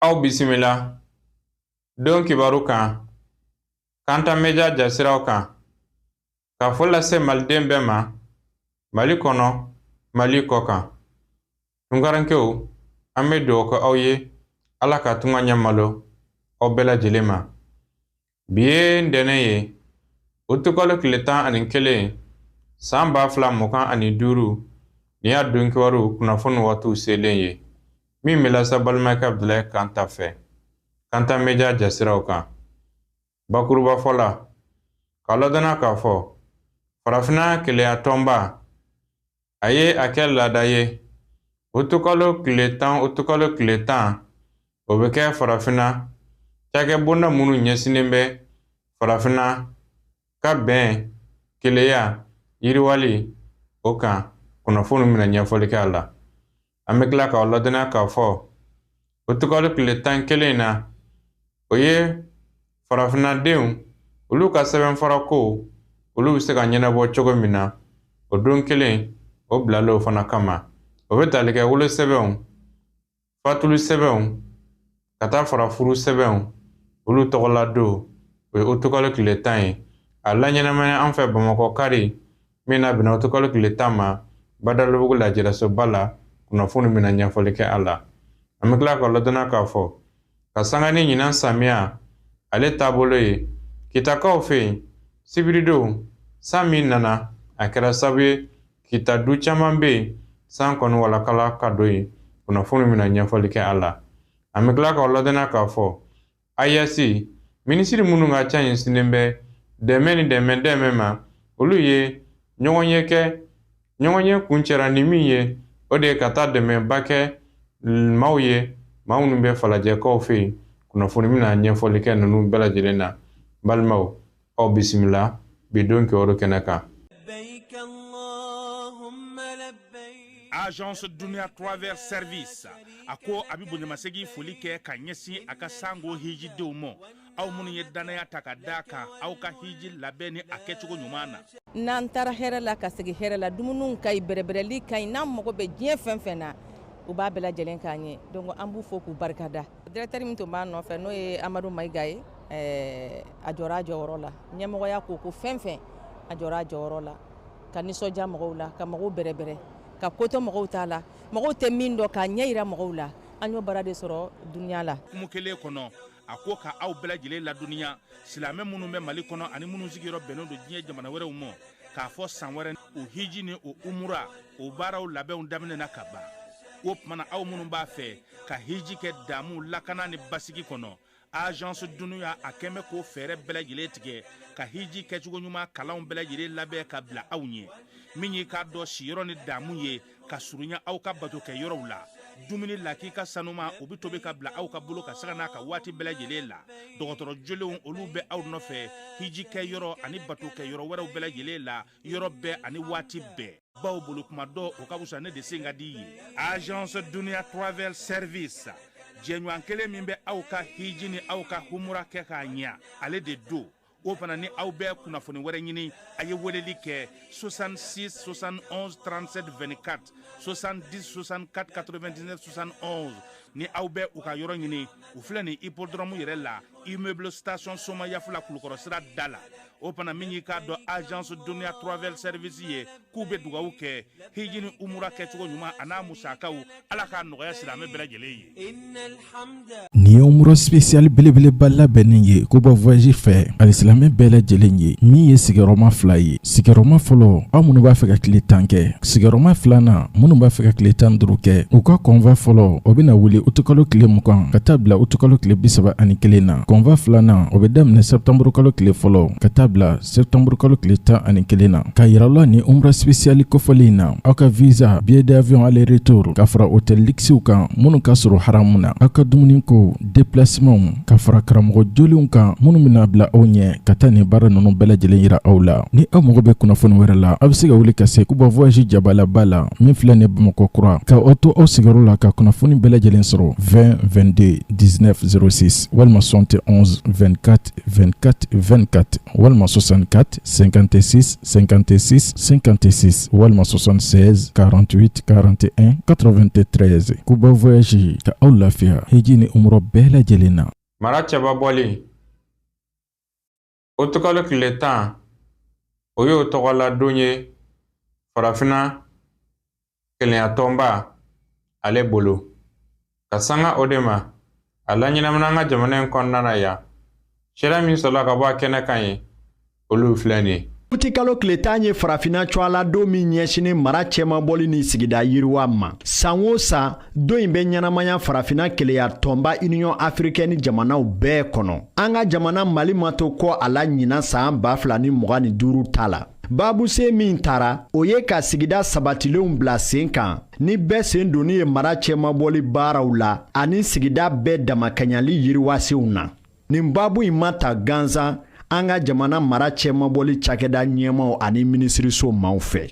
Aw bisimila don kibaru kan Kanta Media jasiraw kan ka foli lase maliden bɛɛ ma Mali kɔnɔ, Mali kɔ kan. Tunkarankew, an bɛ dugawu kɛ aw ye Ala ka tunga ɲɛ malo aw bɛɛ lajɛlen ma. Bi ye ntɛnɛn ye, utukalo tile 11, san 2025, nin y'a don kibaru kunnafoni waatiw selen ye min bɛ lase balimakɛ Abudulayi Kanta fɛ Kanta Media jasiraw kan. Bakurubafɔ la, k'a ladɔnniya k'a fɔ Farafinna Kelenya Tɔnba a ye a kɛ laada ye utukalo tile 10, utukalo tile 10, o bɛ kɛ Farafinna cakɛbonda minnu ɲɛsinnen bɛ Farafinna ka bɛn, kelenya, yiriwali o kan, kunnafoni bɛna ɲɛfɔli kɛ a la. An bɛ tila k'aw ladɔnniya k'a fɔ utukalo tile 11 in na, o ye farafinnadenw olu ka sɛbɛnfura kow olu bɛ se ka ɲɛnabɔ cogo min na, o don kelen o bilalen o fana kama. O bɛ tali kɛ wolosɛbɛnw, fatuli sɛbɛnw, ka taa fara furu sɛbɛnw olu tɔgɔla don, o ye utukalo tile 10 ye. A laɲɛnamaya an fɛ Bamakɔ kari min na bɛnna utukalo tile 10 ma Badalabugu lajɛrɛsoba la, kunnafoni bɛna ɲɛfɔli kɛ a la. An bɛ tila k'aw ladɔnniya k'a fɔ ka sanga ni ɲinan samiya ale taabolo ye Kitakaw fɛ yen sibiridon, san min nana a kɛra sababu ye Kita du caman bɛ yen san kɔni walakala ka don yen, kunnafoni bɛna ɲɛfɔli kɛ a la. An bɛ tila k'aw ladɔnniya k'a fɔ AES minisiri minnu ka ca ɲɛsinnen bɛ dɛmɛ ni dɛmɛ dɛmɛ ma, olu ye ɲɔgɔnye kɛ. Ɲɔgɔnye kuncɛra ni min ye, o de ye ka taa dɛmɛba kɛ maaw ye, maa minnu bɛ falajɛkaw fɛ yen. Kunnafoni bɛna ɲɛfɔli kɛ ninnu bɛɛ lajɛlen na. Balimaw, aw bisimila bi don kibaru kɛnɛ kan. Agence Dunia Travel Service a ko a bɛ bonyamasegin foli kɛ ka ɲɛsin a ka sango hijidenw ma, aw minnu ye dannaya ta ka d'a kan aw ka hiji labɛn ni a kɛcogo ɲuman na. N'an taara hɛrɛ la ka segin hɛrɛ la, dumuniw ka ɲi, bɛrɛbɛrɛli ka ɲi, n'an mago bɛ diɲɛ fɛn fɛn na, u b'a bɛɛ lajɛlen k'an ye. Donc an b'u fo k'u barikada. Directeur min tun b'a nɔfɛ, n'o ye Amadu Mayiga ye, a jɔra a jɔyɔrɔ la. Ɲɛmɔgɔya ko ko fɛn fɛn, a jɔra a jɔyɔrɔ la ka nisɔndiya mɔgɔw la, ka mɔgɔw bɛrɛbɛrɛ, ka ko to mɔgɔw ta la, mɔgɔw tɛ min dɔn k'a ɲɛ yira mɔgɔw la. An y'o baara de sɔrɔ Dunia la. Hukumu kelen kɔnɔ, a ko ka aw bɛɛ lajɛlen ladɔnniya, silamɛ minnu bɛ Mali kɔnɔ ani minnu sigiyɔrɔ bɛnnen don diɲɛ jamana wɛrɛw ma, k'a fɔ san wɛrɛ o hiji ni o umura o baaraw labɛnw daminɛna ka ban. O tuma na, aw minnu b'a fɛ ka hiji kɛ damu, lakana ni basigi kɔnɔ, Agence Dunia a kɛn bɛ k'o fɛɛrɛ bɛɛ lajɛlen tigɛ ka hiji kɛcogo ɲuman kalanw bɛɛ lajɛlen labɛn ka bila aw ɲɛ. Min y'i k'a dɔn siyɔrɔ ni damu ye ka surunya aw ka bato kɛ yɔrɔw la, dumuni lakika sanuma o bɛ tobi ka bila aw ka bolo ka sanga n'a ka waati bɛɛ lajɛlen la. Dɔgɔtɔrɔ jolenw olu bɛ aw nɔfɛ hiji kɛ yɔrɔ ani bato kɛ yɔrɔ wɛrɛw bɛɛ lajɛlen la, yɔrɔ bɛɛ ani waati bɛɛ. Baw bolo kuma dɔ o ka fisa ne de sen ka di ye. Agence Dunia Travel Service, jɛɲɔgɔn kelen min bɛ aw ka hiji ni aw ka humura kɛ k'a ɲɛ, ale de don. O fana ni aw bɛ kunnafoni wɛrɛ ɲini, a ye weleli kɛ 66 71 37 24, 70 64 99 71. Ni aw bɛ u ka yɔrɔ ɲini, u filɛ nin hippodrome yɛrɛ la, immeuble station Somayafula, Kulukɔrɔ sira da la. O fana min y'i k'a dɔn Agence Dunia Travel Service ye, k'u bɛ dugawu kɛ hiji ni umura kɛcogo ɲuman a n'a musakaw, Ala k'a nɔgɔya silamɛ bɛɛ lajɛlen ye. Nin ye umura spécial belebeleba labɛnnen ye Koba Voyage fɛ alisilamɛ bɛɛ lajɛlen ye, min ye sigiyɔrɔma 2 ye. Sigiyɔrɔma fɔlɔ, aw minnu b'a fɛ ka tile 10 kɛ. Sigiyɔrɔma filanan, minnu b'a fɛ ka tile 15 kɛ. U ka convoi fɔlɔ, o bɛna wuli utukalo tile 20 ka taa bila utukalo tile 31 na. Convoi filanan, o bɛ daminɛ sɛtanburukalo tile fɔlɔ ka taa bila sɛtanburukalo tile 11 na. Ka yira la ni umra spécial kofɔlen in na, aw ka visa, billet d'avion aller retour, ka fara hôtel luxew kan minnu ka surun haramu na, aw ka dumuni ko, déplacement. déplacementw ka fara karamɔgɔ jolenw kan minnu bɛna bila aw ɲɛ ka taa nin baara ninnu bɛɛ lajɛlen yira aw la. Ni aw mago bɛ kunnafoni wɛrɛ la, aw bɛ se ka wuli ka se Kuba Voyage jabalaba la min filɛ nin Bamakɔ kura, ka aw to aw sigiyɔrɔ la ka kunnafoni bɛɛ lajɛlen sɔrɔ 20 22 19 06 walima 71 24 24 24 walima 64 56 56 56 walima 76 48 41 93. Kuba Voyage, ka aw lafiya hiji ni umrɔ bɛɛ lajɛlen na. Mara cɛba bɔli utukalo tile 10, o y'o tɔgɔla don ye Farafinna Kelenyatɔnba ale bolo. Ka sanga o de ma, a laɲɛnamina an ka jamana in kɔnɔna na yan. Sariya min sɔrɔla ka bɔ a kɛnɛ kan ye, olu filɛ nin ye. Utikalo tile 10 ye Farafinna cɔala don min ɲɛsinin mara cɛmabɔli ni sigida yiriwa ma. San o san, don in bɛ ɲɛnamaya Farafinna Keleya Tɔnba, Union africaine jamanaw bɛɛ kɔnɔ. An ka jamana Mali ma to kɔ a la ɲinan san 2025 ta la. Baabuse min tara, o ye ka sigida sabatilenw bila sen kan ni bɛɛ sen donni ye mara cɛmabɔli baaraw la ani sigida bɛɛ damakɛɲali yiriwasenw na. Nin baabu in ma ta gansan an ka jamana mara cɛmabɔli cakɛda ɲɛmaw ani minisiriso maaw fɛ.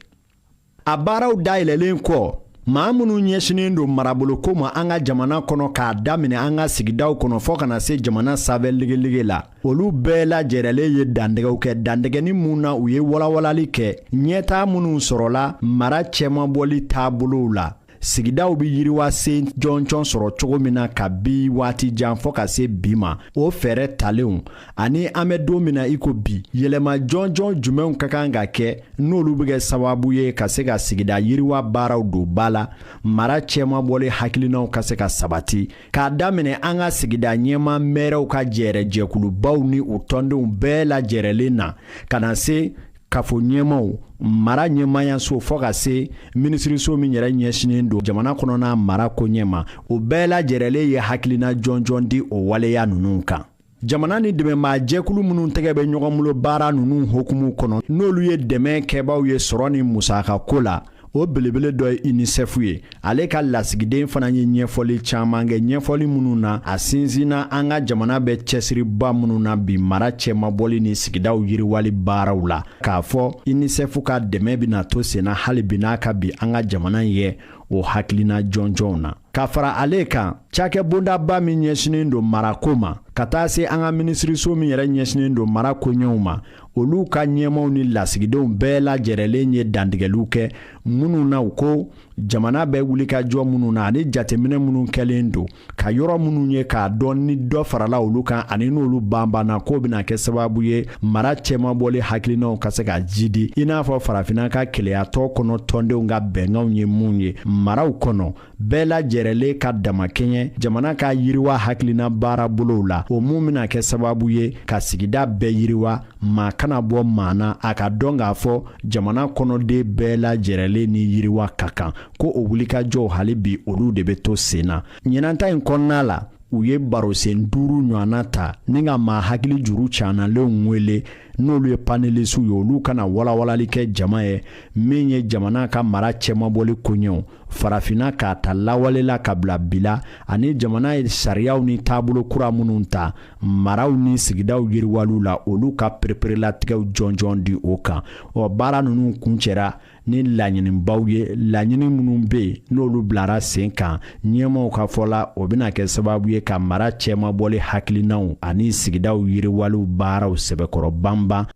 A baaraw dayɛlɛlen kɔ, maa minnu ɲɛsinnen don maraboloko ma an ka jamana kɔnɔ, k'a daminɛ an ka sigidaw kɔnɔ fɔɔ ka na se jamana sanfɛ legelege la, olu bɛɛ lajɛrɛlen ye dantigɛw kɛ. Dantigɛni mun na, u ye walawalali kɛ ɲɛtaa minnu sɔrɔla mara cɛmabɔli taabolow la, sigidaw bɛ yiriwa sen jɔnjɔn sɔrɔ cogo min na kabi waati jan fɔ ka se bi ma, o fɛɛrɛ talenw, ani an bɛ don min na i ko bi, yɛlɛma jɔnjɔn jumɛnw ka kan ka kɛ n'olu bɛ kɛ sababu ye ka se ka sigida yiriwa baaraw don ba la, mara cɛmabɔli hakilinaw ka se ka sabati, k'a daminɛ an ka sigida ɲɛma mɛrɛw ka jɛrɛjɛkulubaw ni u tɔndenw bɛɛ lajɛrɛlen na, ka na se kafo ɲɛmaw, mara ɲɛmayaso, fɔ ka se minisiriso min yɛrɛ ɲɛsinnen don jamana kɔnɔna mara ko ɲɛma. O bɛɛ lajɛrɛlen ye hakilina jɔnjɔn di o waleya ninnu kan. Jamana ni dɛmɛbaa jɛkulu minnu tɛgɛ bɛ ɲɔgɔn bolo baara ninnu hukumu kɔnɔ, n'olu ye dɛmɛ kɛbaaw ye sɔrɔ ni musaka ko la, o belebele dɔ ye UNICEF ye. Ale ka lasigiden fana ye ɲɛfɔli caman kɛ, ɲɛfɔli minnu na a sinsinna an ka jamana bɛ cɛsiriba minnu na bi mara cɛmabɔli ni sigidaw yiriwali baaraw la, k'a fɔ UNICEF ka dɛmɛ bɛna to senna hali bi n'a ka bi an ka jamana ye o hakilina jɔnjɔnw na. Ka fara ale kan, cakɛ bondaba min ɲɛsinnen don marako ma, ka taa se an ka minisiriso min yɛrɛ ɲɛsinnen don mara koɲɛw ma, olu ka ɲɛmaw ni lasigidenw bɛɛ lajɛrɛlen ye dantigɛliw kɛ minnu na u ko jamana bɛ wulikajɔ minnu na ani jateminɛ minnu kɛlen don ka yɔrɔ minnu ye k'a dɔn ni dɔ farala olu kan ani n'olu banbanna, k'o bɛna kɛ sababu ye mara cɛmabɔli hakilinaw ka se ka jidi, i n'a fɔ Farafinna ka keleyatɔ kɔnɔ tɔndenw ka bɛnkanw ye mun ye maraw kɔnɔ, bɛɛ lajɛrɛlen ka damakɛɲɛ jamana ka yiriwa hakilina baarabolow la, o mun bɛna kɛ sababu ye ka sigida bɛɛ yiriwa, maa kana bɔ maa na, a ka dɔn k'a fɔ jamana kɔnɔden bɛɛ lajɛrɛlen ni yiriwa ka kan, ko o wulikajɔw hali bi olu de bɛ to sen na. Ɲinanta in kɔnɔna la, u ye barosen 5 ɲɔgɔnna ta ni ka maa hakili juru canalenw wele, n'olu ye panelisiw ye, olu kana walawalali kɛ jama ye min ye jamana ka mara cɛmabɔli koɲɛw Farafinna k'a ta lawale la ka bila bi la, ani jamana ye sariyaw ni taabolo kura minnu ta maraw ni sigidaw yiriwaliw la, olu ka pereperelatigɛw jɔnjɔn di o kan. Ɔ baara ninnu kuncɛra ni laɲinibaw ye, laɲini minnu bɛ yen n'olu bilara sen kan. Ɲɛmaw ka fɔ la, o bɛna kɛ sababu ye ka mara cɛmabɔli hakilinaw ani sigidaw yiriwaliw baaraw sɛbɛkɔrɔ banban.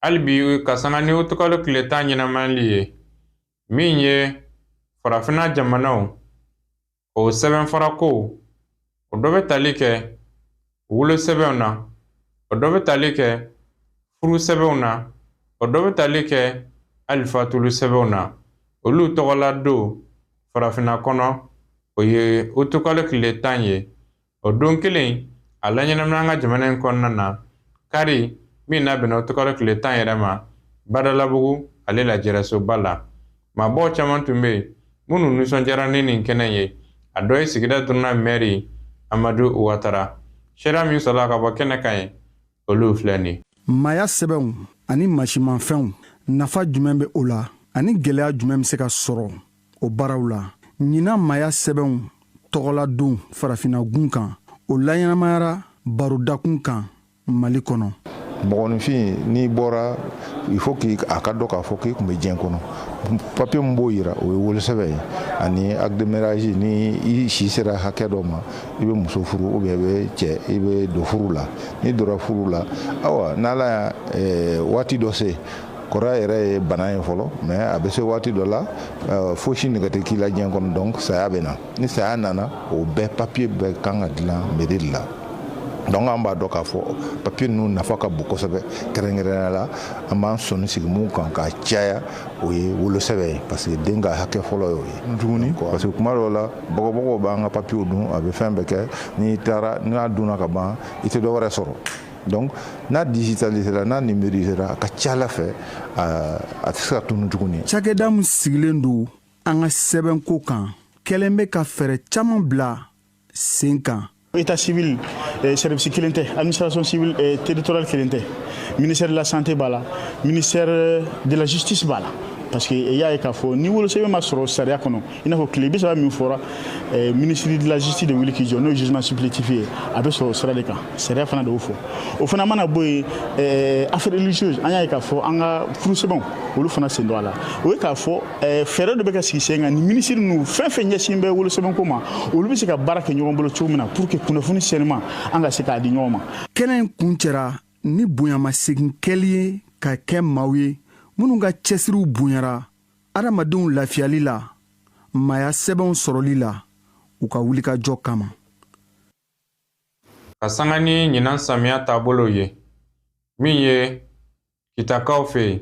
Hali bi, ka sanga ni utukalo tile 10 ɲɛnamayali ye min ye Farafinna jamanaw o sɛbɛnfarako, o dɔ bɛ tali kɛ wolosɛbɛnw na, o dɔ bɛ tali kɛ furu sɛbɛnw na, o dɔ bɛ tali kɛ hali fatulu sɛbɛnw na, olu tɔgɔla don Farafinna kɔnɔ, o ye utukalo tile 10 ye. O don kelen, a laɲɛnamina an ka jamana in kɔnɔna na kari min n'a bɛnna utukalo tile 10 yɛrɛ ma, Badalabugu ale lajɛrɛsoba la, maabɔw caman tun bɛ yen minnu nisɔndiyara ni nin kɛnɛ ye. A dɔ ye sigida duurunan mɛri Amadu Watara. Sariya min sɔrɔla ka bɔ kɛnɛ kan ye, olu filɛ nin ye. Maaya sɛbɛnw ani masimanfɛnw, nafa jumɛn bɛ o la ani gɛlɛya jumɛn bɛ se ka sɔrɔ o baaraw la? Ɲinan maaya sɛbɛnw tɔgɔladon Farafinna gun kan, O laɲɛnamayara barodakun kan Mali kɔnɔ. Mɔgɔninfin, n'i bɔra, il faut que a ka dɔn k'a fɔ k'i tun bɛ diɲɛ kɔnɔ. Papier min b'o yira, o ye wolosɛbɛn ye ani acte de mariage. Ni i si sera hakɛ dɔ ma, i bɛ muso furu ou bien i bɛ cɛ, i bɛ don furu la. N'i donna furu la, awa, n'ala ya waati dɔ se, kɔrɔya yɛrɛ ye bana ye fɔlɔ, mais a bɛ se waati dɔ la, fosi nɛgɛ tɛ k'i la diɲɛ kɔnɔ, donc saya bɛ na. Ni saya nana, o bɛɛ papier bɛɛ kan ka dilan mairie de la. Donc an b'a dɔn k'a fɔ papier ninnu nafa ka bon kosɛbɛ. Kɛrɛnkɛrɛnnenya la, an b'an sɔnni sigi mun kan k'a caya, o ye wolosɛbɛn ye, parce que den ka hakɛ fɔlɔ y'o ye tuguni, parce que kuma dɔw la, bɔgɔbɔgɔw b'an ka papiyew dun, a bɛ fɛn bɛɛ kɛ. N'i taara n'a dunna ka ban, i tɛ dɔ wɛrɛ sɔrɔ. Donc n'a digitalisera, n'a numérisera, a ka ca ala fɛ, a tɛ se ka tunu tuguni. Cakɛda min sigilen don an ka sɛbɛnko kan kɛlen bɛ ka fɛɛrɛ caman bila sen kan. État civil service kelen tɛ, administration civile territoriale kelen tɛ, ministère de la Santé b'a la, ministère de la Justice b'a la, parce que i y'a ye k'a fɔ ni wolosɛbɛn ma sɔrɔ sariya kɔnɔ, i n'a fɔ tile 30 min fɔra, ministre de la Justice de wuli k'i jɔ, n'o ye jugement supplétif ye, a bɛ sɔrɔ o sira de kan. Sariya fana de y'o fɔ. O fana mana bɔ yen, affaire religieuse, an y'a ye k'a fɔ an ka furusɛbɛnw, olu fana sen don a la. O ye k'a fɔ fɛɛrɛ dɔ bɛ ka sigi sen kan ni minisiri ninnu fɛn fɛn ɲɛsin bɛ wolosɛbɛnko ma, olu bɛ se ka baara kɛ ɲɔgɔn bolo cogo min na pour que kunnafoni sɛnɛma an ka se k'a di ɲɔgɔn ma. Kɛnɛ in kuncɛra ni bonyamasegin kɛli ye ka kɛ maaw ye minnu ka cɛsiriw bonyara adamadenw lafiyali la, maaya sɛbɛnw sɔrɔli la, u ka wulikajɔ kama. Ka sanga ni ɲinan samiya taabolo ye min ye Kitakaw fɛ yen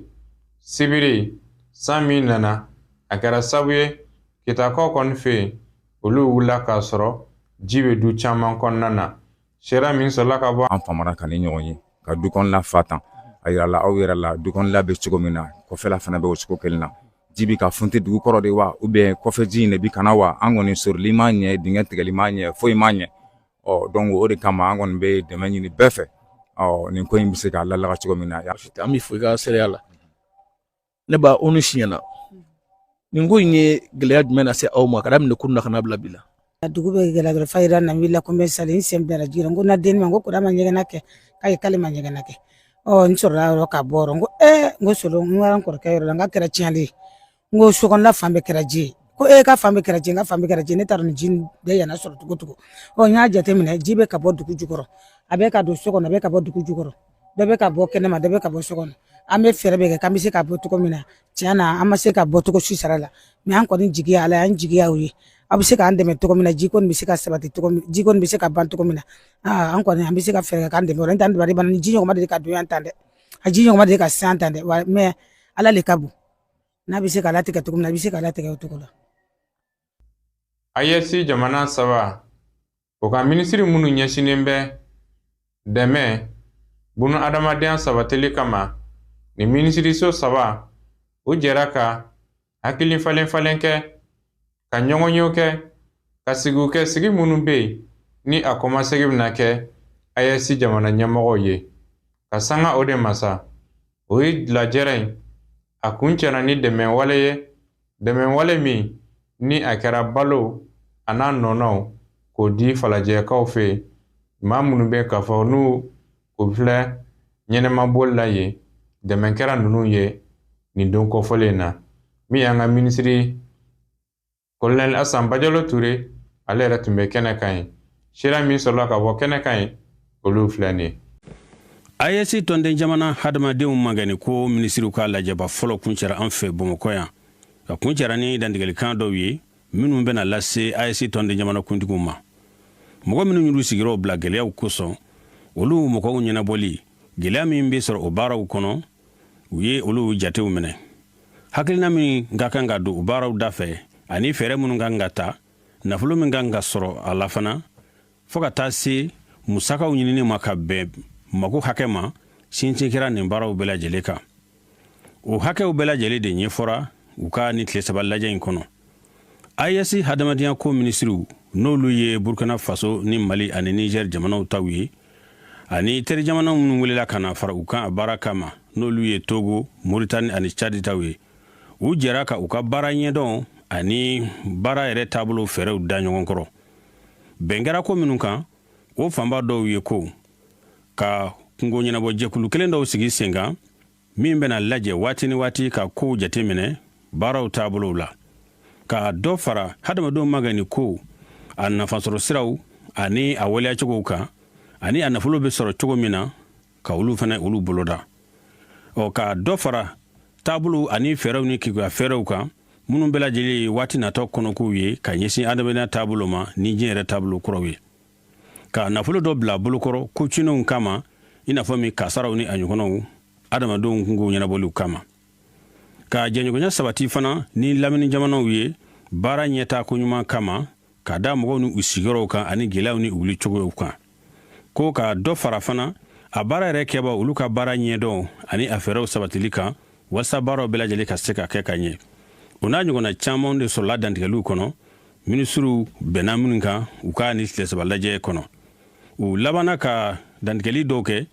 sibiri, san min nana, a kɛra sababu ye Kitakaw kɔni fɛ yen, olu wulila k'a sɔrɔ ji bɛ du caman kɔnɔna na. Sera min sɔrɔla ka bɔ An famana ka ni ɲɔgɔn ye ka du kɔnɔna fa tan, a yirala aw yɛrɛ la du kɔnɔna bɛ cogo min na, kɔfɛla fana bɛ o cogo kelen na. Ji bi ka funti dugu kɔrɔ de wa, ou bien kɔfɛ ji in de bi kana wa? An kɔni sɔrɔli ma ɲɛ, dingɛ tigɛli ma ɲɛ, foyi ma ɲɛ. Ɔ donc o de kama an kɔni bɛ dɛmɛ ɲini bɛɛ fɛ, ɔ nin ko in bɛ se k'a lalaga cogo min na. An bɛ fo i ka seereya la. Ne ba, o ni siɲɛna, nin ko in ye gɛlɛya jumɛn lase aw ma ka daminɛ kunun na ka n'a bila bi la? Dugu bɛ gɛlɛya dɔrɔn. Fayida na wulila ko n bɛ sali, n sen bilara ji la. N ko na denni ma, n ko kɔrɔ ma ɲɛgɛnna kɛ, k'a ye k'ale ma ɲɛgɛnna kɛ. Ɔ n sɔrɔla yɔrɔ ka bɔ yɔrɔ, n ko n ko solo, n ko n kɔrɔkɛ yɔrɔ la, n k'a kɛra tiɲɛli ye. N ko sokɔnɔna fan bɛɛ kɛra ji ye. Ko e ka fan bɛɛ kɛra ji ye? N ka fan bɛɛ kɛra ji ye. Ne t'a dɔn ni ji bɛɛ yana sɔrɔ cogo cogo. Ɔ n y'a jateminɛ, ji bɛ ka bɔ dugu jukɔrɔ, a bɛ ka don so kɔnɔ, a bɛ ka bɔ dugu jukɔrɔ, dɔ bɛ ka bɔ kɛnɛma, dɔ bɛ ka bɔ so kɔnɔ. An bɛ fɛɛrɛ bɛɛ kɛ k'an bɛ se ka bɔ cogo min na. Tiɲɛ na, an ma se ka bɔ cogo si sara la, mais an kɔni jigi ye Ala ye, an jigi y'aw ye, aw bɛ se k'an dɛmɛ cogo min na, jiko nin bɛ se ka sabati cogo min, jiko nin bɛ se ka ban cogo min na. Aa, an kɔni an bɛ se ka fɛɛrɛ kɛ k'an dɛmɛ o la. N'o tɛ an dabali banna ni ji ɲɔgɔn ma deli ka don yan tan dɛ, a ji ɲɔgɔn ma deli ka se an tan dɛ wa. Mais Ala le ka bon, n'a bɛ se ka latigɛ cogo min na, a bɛ se ka latigɛ o cogo la. AES jamana saba, o ka minisiri minnu ɲɛsinnen bɛ dɛmɛ bunu adamadenya sabatili kama, nin minisiriso saba, u jɛra ka hakili falen falen kɛ, ka ɲɔgɔnyew kɛ, ka sigiw kɛ, sigi minnu bɛ yen ni a kɔmasegin bɛna kɛ AES jamana ɲɛmɔgɔw ye. Ka sanga o de ma sa, o ye lajɛrɛ in a kuncɛra ni dɛmɛ wale ye, dɛmɛ wale min ni a kɛra balo a n'a nɔnɔw k'o di Falajɛkaw fɛ yen, maa minnu bɛ k'a fɔ n'u o filɛ ɲɛnɛmaboli la yen. Dɛmɛ kɛra ninnu ye nin don kɔfɔlen in na. Min y'an ka minisiri Colonel Asan Bajalo Ture, ale yɛrɛ tun bɛ kɛnɛ kan yen. Sira min sɔrɔla ka bɔ kɛnɛ kan yen, olu filɛ nin ye. AES tɔnden jamana hadamadenw magɛnni ko minisiriw ka lajɛba fɔlɔ kuncɛra an fɛ Bamakɔ yan. A kuncɛra ni dantigɛlikan dɔw ye minnu bɛna lase AES tɔnden jamana kuntigiw ma. Mɔgɔ minnu y'u sigiyɔrɔw bila gɛlɛyaw kosɔn, olu mɔgɔw ɲɛnabɔli gɛlɛya min bɛ sɔrɔ o baaraw kɔnɔ, u ye olu jatew minɛ. Hakilina min ka kan ka don o baaraw da fɛ ani fɛɛrɛ minnu kan ka ta, nafolo min kan ka sɔrɔ a la fana, fɔɔ ka taa se musakaw ɲinini ma ka bɛn mago hakɛ ma, sinsin kɛra nin baaraw bɛɛ lajɛlen kan. O hakɛw bɛɛ lajɛlen de ɲɛfɔra u ka nin tile 3 lajɛ in kɔnɔ. AES hadamadenya ko minisiriw, n'olu ye Burkina Faso ni Mali ani Niger jamanaw taw ye, ani teri jamana minnu welela ka na fara u kan a baara kama, n'olu ye Togo, Mauritanie ani Tchad taw ye, u jɛra ka u ka baara ɲɛdɔn ani baara yɛrɛ taabolo fɛɛrɛw da ɲɔgɔn kɔrɔ. Bɛn kɛra ko minnu kan, O fanba dɔw ye ko ka kunko ɲɛnabɔ jɛkulu kelen dɔw sigi sen kan min bɛna lajɛ waati ni waati ka kow jateminɛ baaraw taabolow la, ka dɔ fara hadamadenw magɛnni kow a nafasɔrɔ siraw ani a waleyacogow kan, ani a nafolo bɛ sɔrɔ cogo min na, ka olu fana olu boloda. Ɔ, ka dɔ fara taabolow ani fɛɛrɛw ni kekuya fɛɛrɛw kan minnu bɛɛ lajɛlen ye waati natɔ kɔnɔkow ye ka ɲɛsin adamadenya taabolo ma ni diɲɛ yɛrɛ taabolo kuraw ye, ka nafolo dɔ bila bolokɔrɔ ko cinenw kama, i n'a fɔ min kasaraw ni a ɲɔgɔnnaw, adamadenw kunkow ɲɛnabɔliw kama, ka jɛɲɔgɔnya sabati fana ni lamini jamanaw ye baara ɲɛtaa koɲuman kama, ka da mɔgɔw ni u sigiyɔrɔw kan ani gɛlɛyaw ni u wuli cogoyaw kan, ko ka dɔ fara fana a baara yɛrɛ kɛba olu ka baara ɲɛdɔn ani a fɛɛrɛw sabatili kan, walasa baaraw bɛɛ lajɛlen ka se ka kɛ ka ɲɛ. O n'a ɲɔgɔnna caman de sɔrɔla dantigɛliw kɔnɔ, minisiriw bɛnna minnu kan u ka ni tile 3 lajɛ kɔnɔ. U labanna ka dantigɛli dɔw kɛ,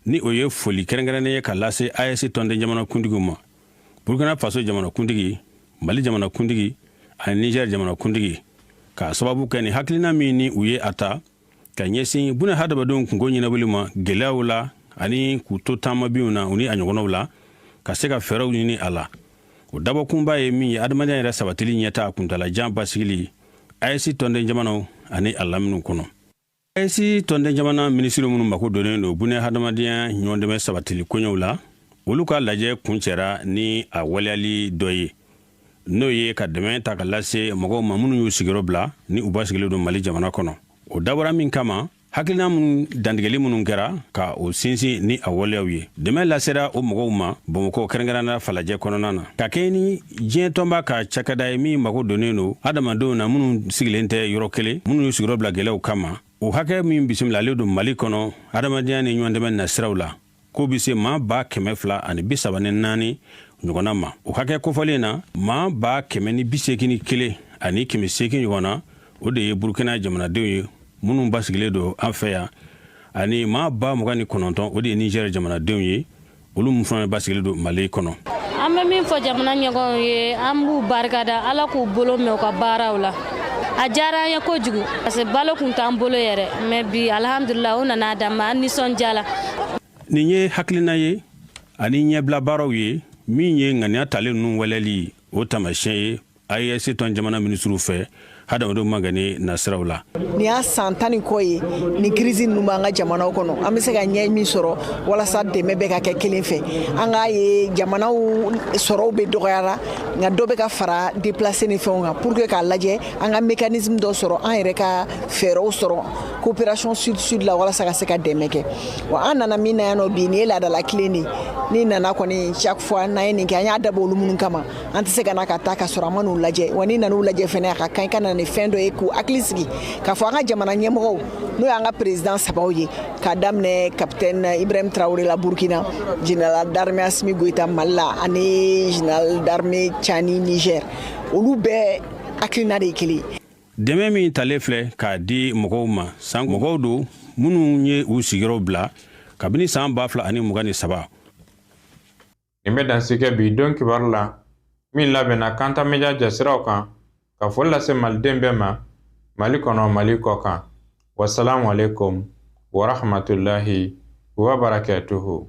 ni o ye foli kɛrɛnkɛrɛnnen ye ka lase AES tɔnden jamanakuntigiw ma: Burkina Faso jamanakuntigi, Mali jamanakuntigi ani Niger jamanakuntigi, k'a sababu kɛ ni hakilina min ni u ye a ta ka ɲɛsin buna hadamadenw kunko ɲɛnabɔli ma gɛlɛyaw la ani k'u to taamabinw na, u ni a ɲɔgɔnnaw la, ka se ka fɛɛrɛw ɲini a la. O dabɔkunba ye min ye, adamadenya yɛrɛ sabatili ɲɛta kuntalajan basigili AES tɔnden jamanaw ani a laminiw kɔnɔ. AES tɔnden jamana minisiri minnu mako donnen don bunɛ hadamadenya ɲɔgɔndɛmɛ sabatili koɲɛw la, olu ka lajɛ kuncɛra ni a waleyali dɔ ye, n'o ye ka dɛmɛ ta ka lase mɔgɔw ma minnu y'u sigiyɔrɔ bila ni u basigilen don Mali jamana kɔnɔ. O dabɔra min kama, hakilina minnu dantigɛli minnu kɛra ka o sinsin ni a waleyaw ye, dɛmɛ lasera o mɔgɔw ma Bamakɔ, kɛrɛnkɛrɛnna Falajɛ kɔnɔna na, ka kɛɲɛ ni diɲɛ tɔnba ka cakɛda ye min mago donnen don adamadenw na minnu sigilen tɛ yɔrɔ kelen, minnu y'u sigiyɔrɔ bila gɛlɛyaw kama. O hakɛ min bisimilalen don Mali kɔnɔ adamadenya ni ɲɔgɔndɛmɛ nasiraw la, k'o bɛ se maa 234,000 ɲɔgɔnna ma. O hakɛ kofɔlen na, maa 181,800 ɲɔgɔnna, o de ye Burukina jamanadenw ye minnu basigilen don an fɛ yan, ani maa 29,000, o de ye Nizɛri jamanadenw ye, olu min fana basigilen don Mali kɔnɔ. An bɛ min fɔ jamana ɲɛmɔgɔw ye, an b'u barikada, Ala k'u bolo mɛn u ka baaraw la. A diyara an ye kojugu parce que balo tun t'an bolo yɛrɛ, mais bi, alihamudulila, u nana d'an ma, an nisɔndiyala. Nin ye hakilina ye ani ɲɛbila baaraw ye min ye ŋaniya talen ninnu waleyali o taamasiyɛn ye AES tɔn jamana minisiriw fɛ hadamadenw magɛnni nasiraw la. Nin y'a san 10 ni kɔ ye nin crise ninnu b'an ka jamanaw kɔnɔ. An bɛ se ka ɲɛ min sɔrɔ walasa dɛmɛ bɛ ka kɛ kelen fɛ, an k'a ye jamanaw sɔrɔw bɛ dɔgɔyara, nka dɔ bɛ ka fara déplacé ni fɛnw kan, pour que k'a lajɛ an ka mécanisme dɔ sɔrɔ, an yɛrɛ ka fɛɛrɛw sɔrɔ coopération sud sud la, walasa ka se ka dɛmɛ kɛ. Wa an nana min na yan nɔ bi, nin ye laadala kelen de ye. Ni nana kɔni, chaque fois n'an ye nin kɛ, an y'a dabɔ olu minnu kama, an tɛ se ka na ka taa ka sɔrɔ an ma n'u lajɛ. Wa ni nan'u lajɛ fɛnɛ, a ka kan i ka na ni fɛn dɔ ye k'u hakili sigi k'a fɔ an ka jamana ɲɛmɔgɔw, n'o y'an ka président sabaw ye, k'a daminɛ capitaine Ibrahim Traoré la Burkina, général d'armée Assimi Goïta Mali la, ani général d'armée Tiani Niger, olu bɛɛ hakilina de ye kelen ye. Dɛmɛ min talen filɛ k'a di mɔgɔw ma san, mɔgɔw don minnu ye u sigiyɔrɔ bila kabini san 2023. Nin bɛ dansigɛ bi don kibaru la min labɛnna Kanta Media jasiraw kan, ka foli lase maliden bɛɛ ma, Mali kɔnɔ, Mali kɔ kan. Wasalamu alaikum warahmatullahi wabarakatuhu.